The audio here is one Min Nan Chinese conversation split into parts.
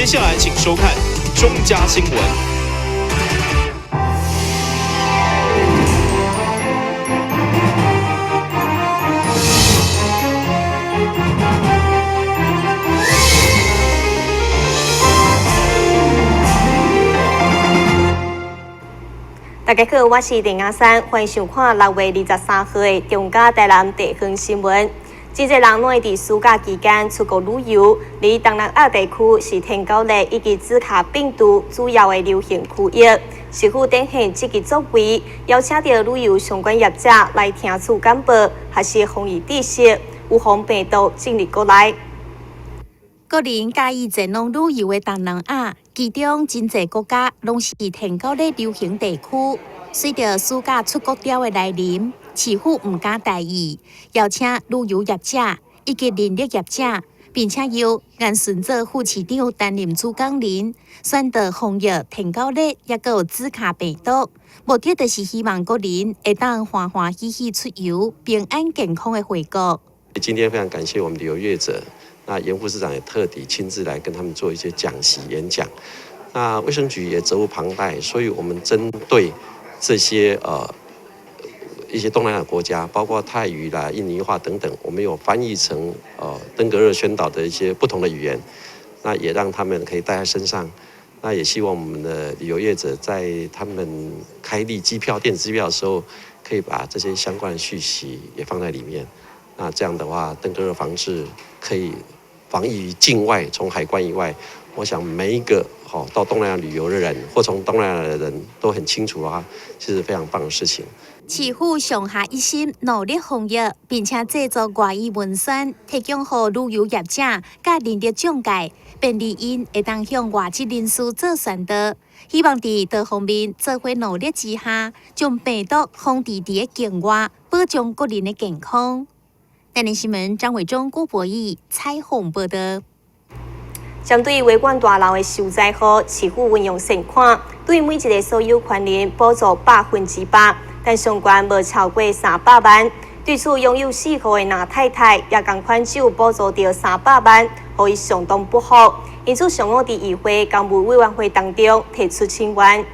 接下來請收看中嘉新聞。大家好，我是林雅珊，歡迎收看6月23號的中嘉台南地方新聞。真濟人攏會佇暑假期間出國旅遊，而東南亞地區是天狗癩以及茲卡病毒主要的流行區域。市府展現積極作為，邀請著旅遊相關業者來聽取簡報，學習防疫知識，預防病毒進入國內。個人佮意前往旅遊的東南亞，其中真濟國家攏是天狗癩流行地區。隨著暑假出國潮的來臨，市府毋敢大意，邀請旅遊業者以及人力業者，並且由顏順做副市長擔任主講人，宣導防疫天狗癩，抑閣有茲卡病毒。目的就是希望國人會當歡歡喜喜出遊，平安健康的回國。今天非常感謝我們旅遊業者，那嚴副市長也特地親自來跟他們做一些講習演講。那衛生局也責無旁貸，所以我們針對這些一些東南亞國家，包括泰語啦、印尼話等等，我們有翻譯成登革熱宣導的一些不同的語言，那也讓他們可以帶在身上。那也希望我們的旅遊業者在他們開立機票、電子機票的時候，可以把這些相關的訊息也放在裡面。那這樣的話，登革熱防治可以防疫於境外，從海關以外，我想每一個到東南亞旅遊的人，或從東南亞的人都很清楚啊，這是非常棒的事情。市府上下一心，努力防疫，並且製作外語文宣，提供予旅遊業者佮人力中介，便利𪜶會當向外籍人士做宣導。希望佇多方面做伙努力之下，將病毒防治佇咧境外，保障國人的健康。台南新聞張偉忠、郭博義採訪報道。針對維冠大樓的受災戶，市府運用善款，對每一個所有權人補助100%，但上懸無超過300萬。對此，擁有四戶的藍太太也仝款只有補助著300萬，予伊相當不服。因此，上午佇議會工務委員會當中提出請願。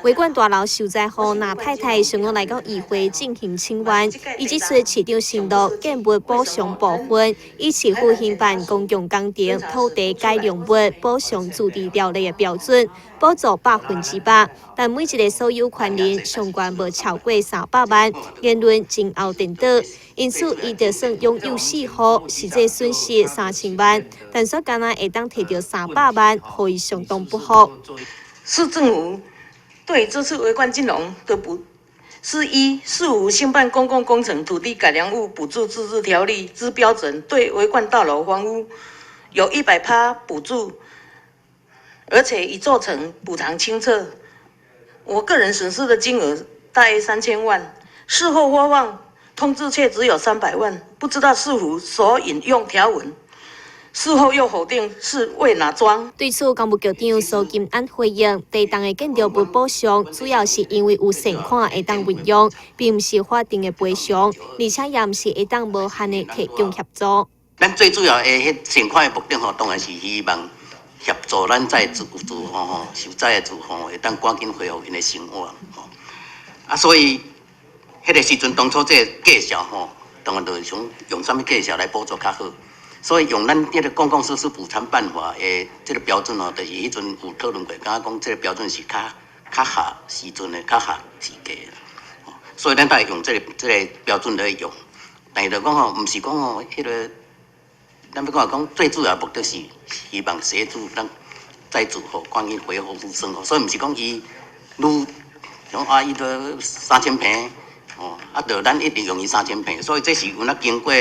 維冠大樓受災戶藍太太上午來到議會進行請願，伊指出市長承諾建物補償部分，以市府興辦公共工程土地改良物補償自治條例的標準，補助100%，但每一個所有權人上懸無超過300萬，言論前後顛倒，因此伊就算擁有四戶，實際損失3000萬，但煞干焦會當提著300萬，予伊相當不服。市政府對這次維冠金融的補，是依市府興辦公共工程土地改良物補助自治條例之標準，對維冠大樓房屋有100%補助，而且已做成補償清冊。我個人損失的金額大約3000萬，事後發放通知卻只有300萬，不知道是否所引用條文。事後又否定是為哪樁？對此，工務局長蘇金安回應：地動的建築物補償，主要是因為有善款會當運用，並毋是法定的賠償，而且也毋是會當無限的提供協助。咱最主要的彼善款的目的吼，當然是希望協助咱在住住戶吼，受災的住戶會當趕緊恢復𪜶的生活吼。啊，所以彼個時陣當初這個計數吼，當然就是想用啥物計數來補助較好。所以用咱這個公共設施補償辦法的這個標準哦，就是彼陣有討論過，感覺講這個標準是較較合時陣的，較合時計的。所以咱才會用這個標準來用。但是就講吼，毋是講吼，彼個，咱欲講講最主要目的是希望協助咱在住戶趕緊恢復生活，所以毋是講伊愈像啊，伊都3000坪，哦，啊，就咱一定用伊三千坪，所以這是有影經過。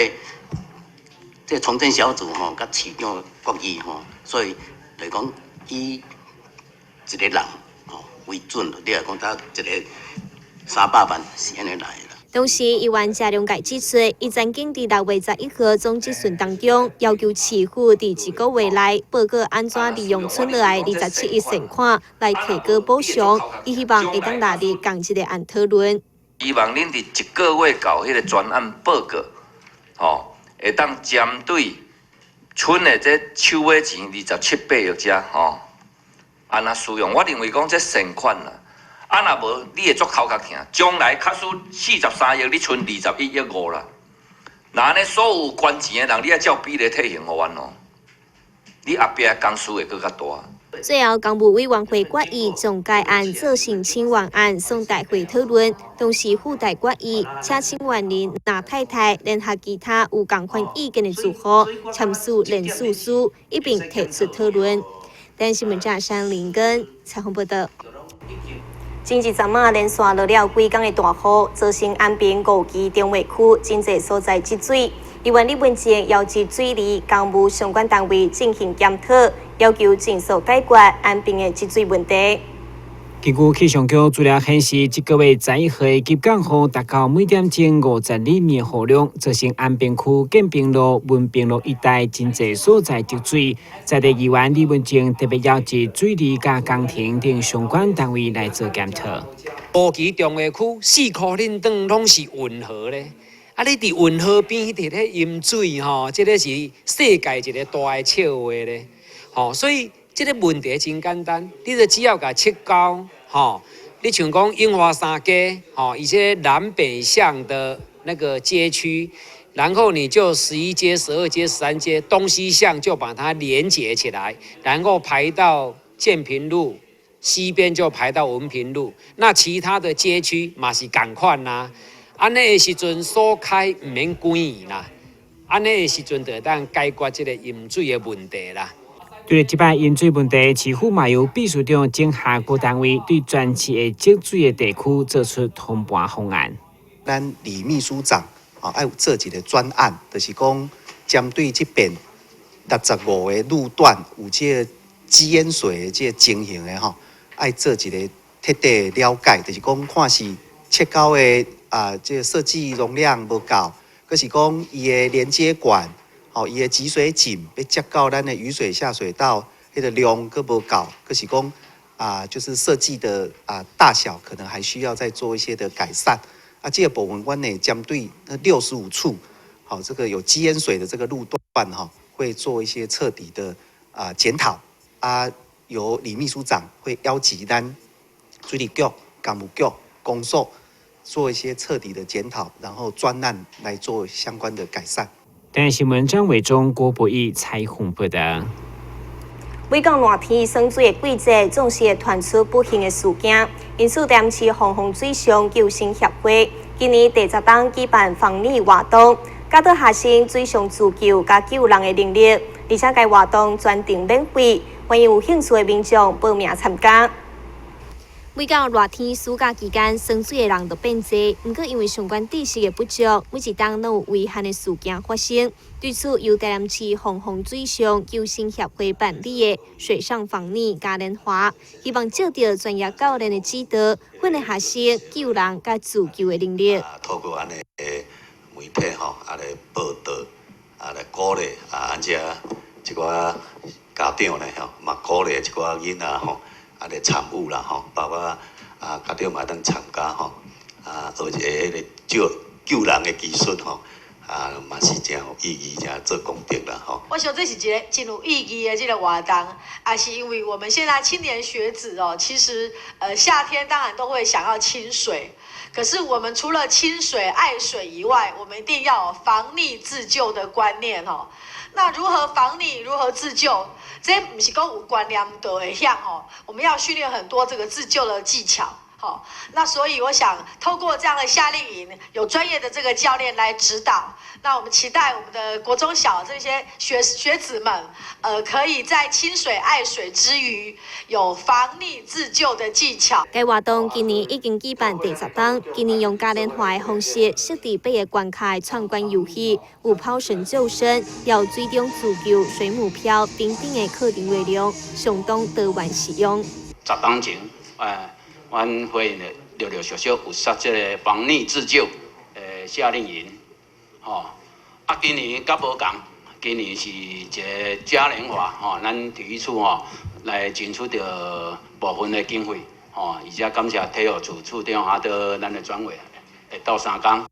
這重整小組吼，佮市長決議吼，所以來講以一個人吼為準，你若講他一個300萬是按呢來的。同時，議員謝良介指出，伊曾經佇6月11號總質詢當中，要求市府佇一個月內報告按怎利用存落來27億善款來提高補償，伊希望會當納入仝一个案討論。希望恁佇一個月到彼個專案報告，吼，會當針對賰的這手尾錢27八億遮吼，按怎使用？我認為講這善款啦，啊若無你會足頭殼疼，將來假使43億，你賰21億5啦，若按呢所有捐錢的人，你愛照比例退還予阮哦，你後壁工事會閣較大。最後，工務委員會決議將該案做成請願案送大會討論，同時附帶決議，請請願人林太太聯合其他有仝款意見的住戶簽署聯署書，一併提出討論。台視新聞張山林根採訪報道。前一陣仔連續落了幾工的大雨，造成安平五期重劃區真濟所在積水。議員李文靜邀集水利、工務相關單位進行檢討，要求盡速解決安平的積水問題。根據氣象局資料顯示，這個月11號的急降雨達到每點鐘50厘米雨量，造成安平區建平路、文平路一帶真濟所在積水。在地議員李文靜特別邀集水利佮工程等相關單位來做檢討。五期重劃區四箍恁轉攏是運河咧。啊！你佇運河邊佇咧淹水吼，這个是世界一个大的笑話咧，吼！所以這个問題真簡單，你就只要共切溝，吼！你像講櫻花三街，吼，一些南北向的那個街區，然後你就11街、12街、13街東西向就把它連接起來，然後排到建平路西邊就排到文平路，那其他的街區嘛是仝款啦。按呢的時陣疏開毋免關伊啦，按呢的時陣就會當解決這个淹水的問題啦。對這擺淹水問題，市府嘛由秘書長整合各單位對全市的積水的地區做出通盤方案。咱李秘書長啊，愛做一个專案，就是講針對這邊65個路段有這个積淹水的這个情形的吼，愛做一个徹底的了解，就是講看是切溝的啊，這个設計容量無夠，閣是講伊的連接管，吼，伊的集水井欲接到咱的雨水下水道，彼個量閣無夠，閣是講啊，就是設計的啊大小可能還需要再做一些的改善。啊，這個部分阮會針對那65處，好，這個有積淹水的這個路段哈，會做一些徹底的啊檢討。啊，由李秘書長會邀集咱水利局、工務局、公所做一些徹底的檢討，然後專案來做相關的改善。台視新聞張偉忠、郭博義採訪報道。每到熱天耍水的季節，總是會傳出不幸的事件。因此，台南市防風水上救生協會今年第十冬舉辦防溺活動，教導學生水上自救佮救人的能力。而且該活動全程免費，歡迎有興趣的民眾報名參加。每到熱天暑假期間，耍水的人就變濟。毋過因為相關知識的不足，每一冬攏有遺憾的事件發生。對此，由台南市防風水上救生協會辦理的水上防溺嘉年華，希望藉著專業教練的指導，訓練學生救人佮自救的能力。啊，透過按呢媒體吼，啊來報道，啊來鼓勵啊，按遮一寡家長呢吼，嘛鼓勵一寡囡仔吼。啊，來參與啦吼，包括啊家長嘛會當參加吼，啊學一個彼个救救人的技術吼，啊嘛是誠有意義，誠做功德啦吼。我想這是一个真有意義的這个活動，也是因為我們現在青年學子哦，其實夏天當然都會想要親水，可是我們除了親水愛水以外，我們一定要有防溺自救的觀念哦。那如何防溺？如何自救？這毋是講有觀念就會曉哦，我們要訓練很多這個自救的技巧。好，那所以我想透過這樣的夏令營，有專業的這個教練來指導，那我們期待我們的國中小這些學子們，可以在親水愛水之餘，有防溺自救的技巧。該活動今年已經舉辦第十冬，今年用嘉年華的方式設置八个關卡的闖關遊戲，有拋繩救生、有水中自救、水母漂等等的課程內容，相當多元實用。10冬前，阮會員陸陸續續有設這个防溺自救的夏令營，吼，啊，今年較無仝，今年是一个嘉年華，吼，咱體育處吼來爭取著部分的經費，吼，而且感謝體育處處長啊，佮咱的專委會鬥相共。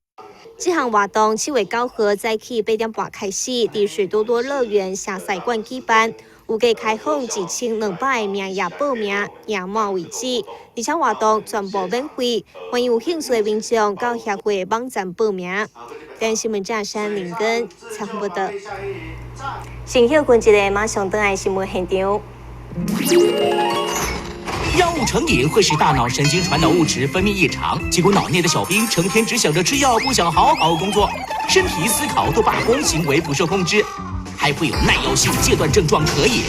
這項活動7月9號早起8點半開始，佇水多多樂園霞賽館舉辦。預計開放1200個名額報名，額滿為止。而且活動全部免費，歡迎有興趣的民眾到協會網站報名。電視新聞記者林根採訪報導。先歇睏一下，馬上轉來新聞現場。藥物成癮會使大腦神經傳導物質分泌異常，結果腦內的小兵成天只想着吃藥，不想好好工作，身體思考都罷工，行為不受控制，還會有耐藥性戒斷症狀可引。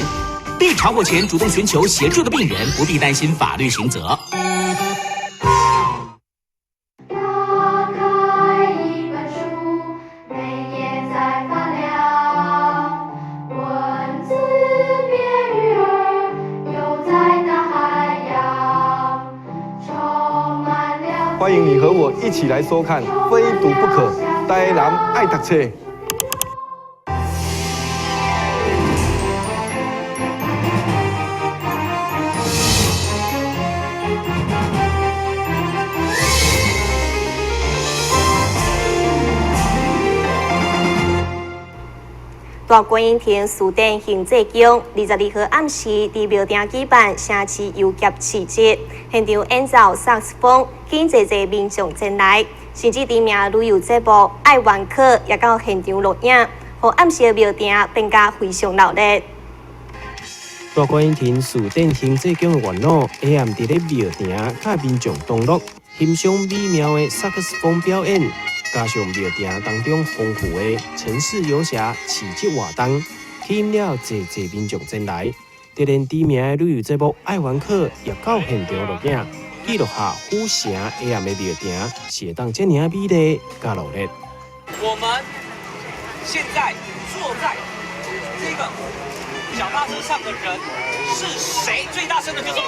被查獲前主動尋求協助的病人，不必擔心法律刑責。打開一本書，每頁在發亮，文字變魚兒，游在大海洋，充滿了。歡迎你和我一起來收看《非讀不可》，台南愛讀冊。大觀音亭書店行濟宮22號暗時佇廟埕舉辦城市遊俠市集，現場演奏薩克斯風，吸引濟濟民眾前來，甚至知名旅遊節目《愛玩客》也到現場錄影，予暗時的廟埕變甲非常熱鬧。大觀音亭書店行濟宮的元老，下暗佇咧廟埕佮民眾同樂，欣賞美妙的薩克斯風表演。加上廟埕當中豐富的城市遊俠市集活動，吸引了濟濟民眾前來。就連知名的旅遊節目《愛玩客》也到現場錄影，記錄下府城下暗的廟埕是會當遮爾美麗佮熱鬧。我們現在坐在這個小巴車上的人是誰？最大聲的就是我。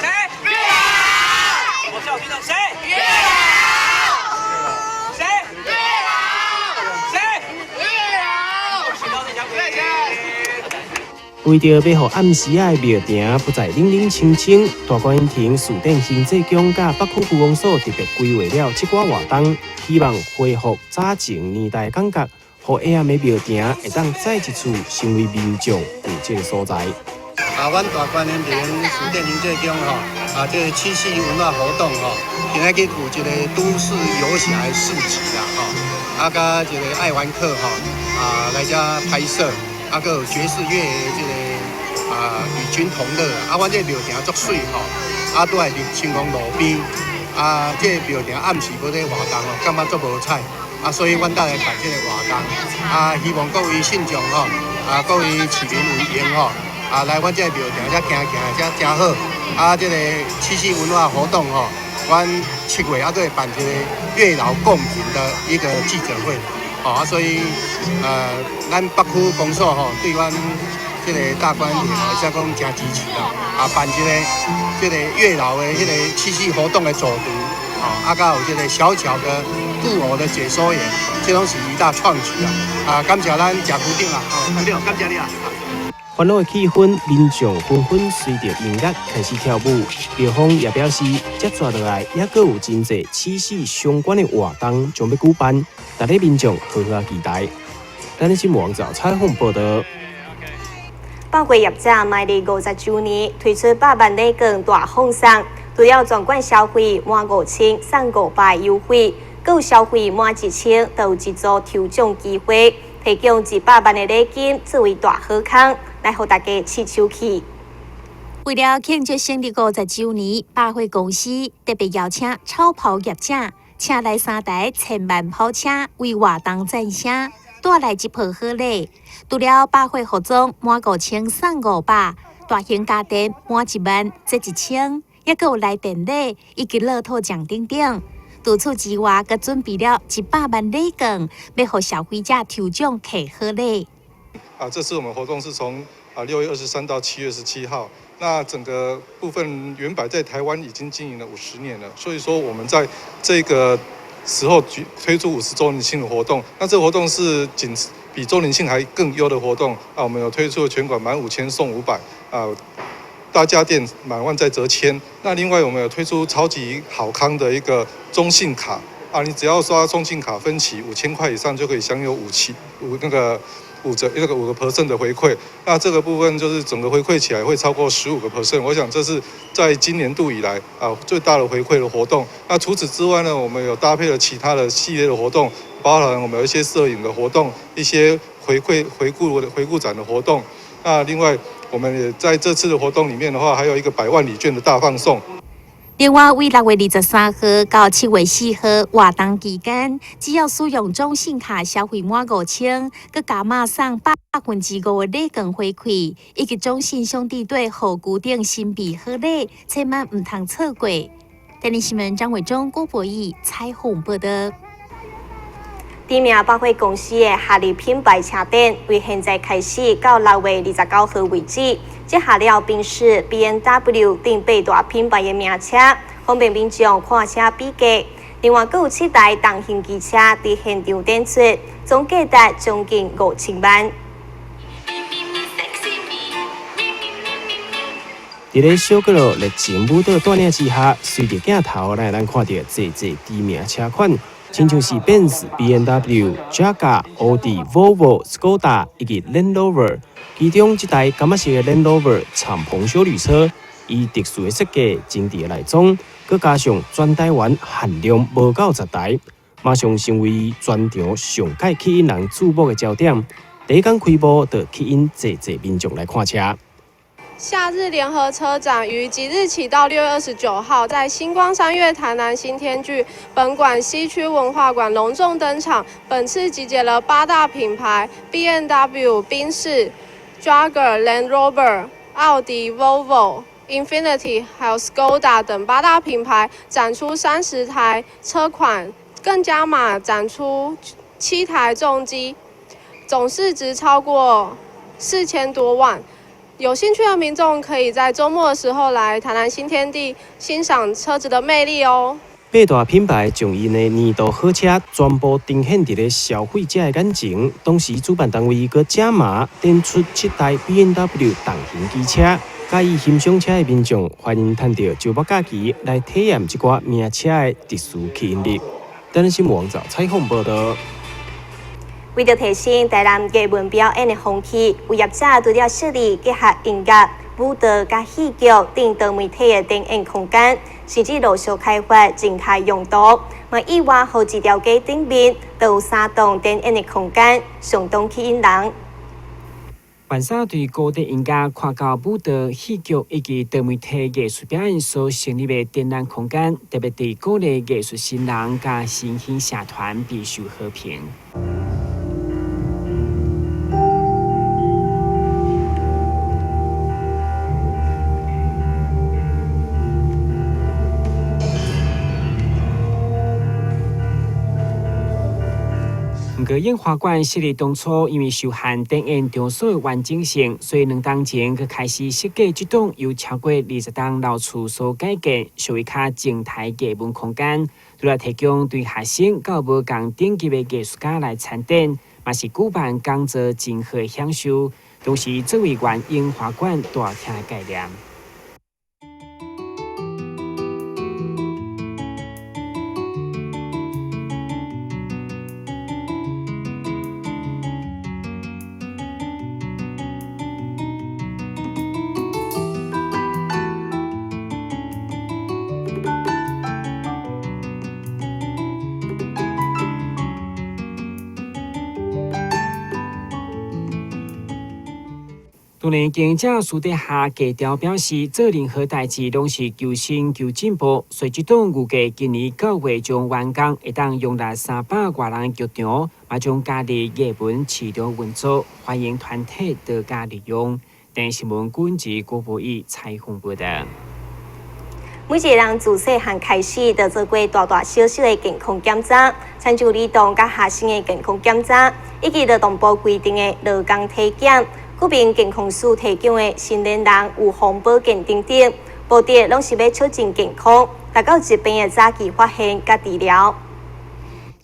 誰？我叫局長誰？誰？誰？為著欲予暗時仔的廟埕不再冷冷清清，大觀音亭書店行濟宮佮北區區公所特別規劃了這寡活動，希望恢復早前年代的感覺，予下暗的廟埕會當再一次成為民眾聚集的所在。啊，阮大觀音亭書店行濟宮吼，啊，這個七夕文化活動吼，今仔日有一個都市遊俠的市集啦，吼，啊，佮一個愛玩客吼，啊，來遮拍攝，啊，閣有爵士樂的這個啊，與君同樂。啊，阮這個廟埕足媠吼，啊，拄來佇清風路邊，啊，這個廟埕暗時無咧活動吼，感覺足無彩，啊，所以阮搭來辦這個活動，啊，希望各位信眾吼，啊，各位市民有閒吼。啊，來阮這個廟埕遮行行，遮誠好。啊，這個七夕文化活動吼，阮7月還閣會辦一個月老貢品的一個記者會。吼啊，所以咱北區公所吼對阮這個大觀音亭會使講誠支持啦。啊，辦這個月老的彼個七夕活動的主持，吼啊，閣有這個小巧的布偶的解說員，這攏是一大創舉啊！啊，感謝咱賈區長啊，區長感謝你啊！歡樂的氣氛，民眾紛紛隨著音樂開始跳舞。廟方也表示，接續落來猶閣有真濟七夕相關的活動將欲舉辦，大家民眾好好期待。咱的新聞網站採訪報導。百貨業者邁入50週年，推出百萬禮券大放送，除了全館消費滿5000送500優惠，閣有消費滿1000就有一組抽獎機會，提供100萬的禮金作為大好康。來予大家試手氣。為了慶祝成立50週年，百貨公司特別邀請超跑業者，請來三台千萬跑車為活動讚聲，帶來一波好禮。除了百貨服裝滿5000送500，大型家電滿1萬折1000，猶閣有來電禮以及樂透獎等等。除此之外，閣準備了100萬禮券，欲予消費者抽獎摕好禮。啊，這次我們活動是從6月23到7月17號。那整個部分遠百在台灣已經經營了50年了，所以說我們在這個時候舉推出50週年慶的活動。那這個活動是僅比週年慶還更優的活動。啊，我們有推出全館滿5000送500，啊，大家電滿萬再折千。那另外我們有推出超級好康的一個中信卡啊，你只要刷中信卡分期5000塊以上就可以享有五期五那個五折那個5% 的回饋。那這個部分就是整個回饋起來會超過15%。我想這是在今年度以來啊最大的回饋的活動。那除此之外呢，我們有搭配了其他的系列的活動，包含我們有一些攝影的活動，一些回饋回顧回顧展的活動。那另外，我們也在這次的活動裡面的話，還有一個百萬禮券的大放送。另外，為6月23號到7月4號活動期間，只要使用中信卡消費滿5000，閣加碼送5%的禮券回饋，以及中信兄弟隊賀舊等神秘好禮，千萬毋通錯過。電視新聞張偉忠、郭博義採訪報導。知名百貨公司的夏日品牌車展，為現在開始到6月29號為止，集合了賓士、BMW 等八大品牌的名車，方便民眾看車比價。另外，閣有7台重型機車佇現場展出，總價值將近5000萬。佇咧小閣落熱情舞蹈帶領之下，隨著鏡頭，咱會當看著濟濟知名車款。親像是 Benz、BMW、Jaguar、奧迪、Volvo、Skoda 以及 Land Rover，其中這台柑仔色的 Land Rover 敞篷休旅車，以特殊的設計、精緻的內裝，閣加上全台灣限量無夠10台，馬上成為全場上蓋吸引人注目的焦點。第一工開幕就吸引濟濟民眾來看車。夏日聯合車展於即日起到6月29號，在新光三越台南新天地本館西區文化館隆重登場。本次集結了8大品牌：BMW、賓士、Jaguar、Land Rover、奧迪、Volvo、Infiniti，還有 Skoda 等8大品牌，展出30台車款，更加碼展出7台重機，總市值超過4000多萬。有興趣的民眾可以在週末的時候來台南新天地欣賞車子的魅力哦。八大品牌將𪜶的年度好車全部呈現佇咧消費者的眼前。當時主辦單位閣加碼展出7台 BMW 重型機車，佮意欣賞車的民眾歡迎趁著週末假期來體驗這寡名車的特殊吸引力。台南新聞網站採訪報導。為著提升台南藝文表演的風氣，有業者除了設立結合音樂、舞蹈佮戲劇等多媒體的展演空間，甚至陸續開發靜態用途，嘛意外予這條街頂面都有3棟展演的空間，相當吸引人。晚上對古典音樂、看到舞蹈、戲劇以及多媒體藝術表演所成立的展覽空間，特別佇鼓勵藝術新人佮新興社團備受好評。毋過映華館設立當初，因為受限展演場所的完整性，所以2冬前閣開始設計這棟由超過20棟老厝所改建，屬於較靜態藝文空間，除了提供對學生到無仝等級的藝術家來參展，嘛是舉辦講座真好的享受，同時作為原映華館大廳的概念。當然，經營者私底下低調表示，做任何代誌攏是求新求進步，所以這棟預計今年9月將完工，會當容納300外人的劇場，嘛將加入藝文市場運作，歡迎團體多加利用。電視新聞管治郭博義採訪報導。每一個人自細漢開始，就做過大大小小的健康檢查，親像兒童佮學生的健康檢查，以及勞動部規定的勞工體檢。國民健康署提供的成年人預防保健等等，目的攏是欲促進健康，達到疾病的早期發現佮治療。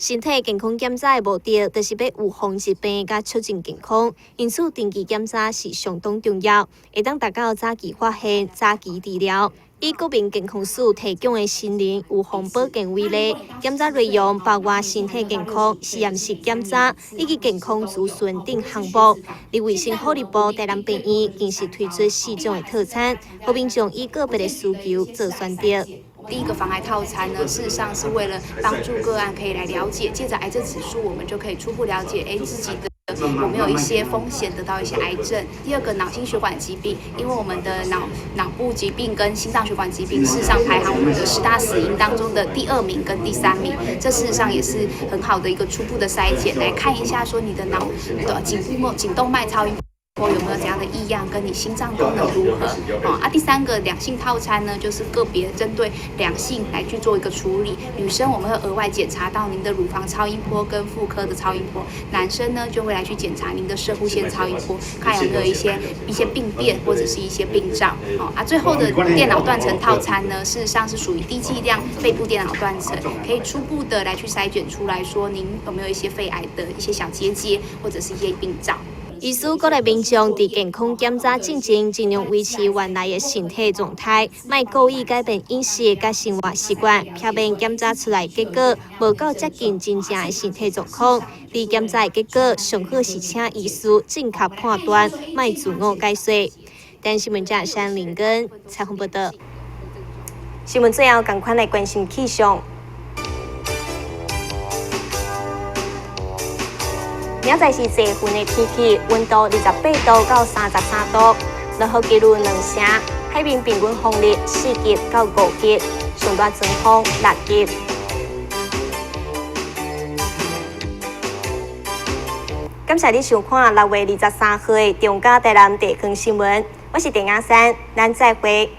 身體健康檢查的目的，就是欲預防疾病，佮促進健康。因此，定期檢查是相當重要，會當達到早期發現、早期治療。以國民健康署提供的成人預防保健為例，檢查內容包括身體健康、實驗室檢查以及健康諮詢等項目。佇衛生福利部台南病院近日推出四種的套餐，予民眾依個別的需求做選擇。第一個防癌套餐呢，事實上是為了幫助個案可以來了解，借著癌症指數，我們就可以初步了解，自己的有沒有一些風險得到一些癌症。第二個腦心血管疾病，因為我們的腦部疾病跟心臟血管疾病，事實上排行我們的十大死因當中的第二名跟第三名，這事實上也是很好的一個初步的篩檢，來看一下說你的腦的頸部頸動脈超音波有沒有怎樣的異樣，跟你心臟功能如何？哦啊，第三個兩性套餐呢，就是個別針對兩性來去做一個處理。女生我們會額外檢查到您的乳房超音波跟婦科的超音波，男生呢就會來去檢查您的攝護腺超音波，看有沒有一些病變或者是一些病灶。哦啊，最後的電腦斷層套餐呢，事實上是屬於低劑量肺部電腦斷層，可以初步的來去篩檢出來說您有沒有一些肺癌的一些小結節或者是一些病灶。醫師鼓勵民眾佇健康檢查進前，盡量維持原來的身體狀態，莫故意改變飲食佮生活習慣，避免檢查出來結果無夠接近真正的身體狀況。佇檢查的結果，上好是請醫師正確判斷，莫自我解說。電視新聞記者山林根採訪報道。新聞最後，仝款來關心氣象。明仔載是濟雲的天氣，溫度28度到33度，落雨幾率2成，海面平均風力4級到5級，上大陣風6級。感謝你收看6月23號的中嘉台南地方新聞，我是鄭雅珊，咱再會。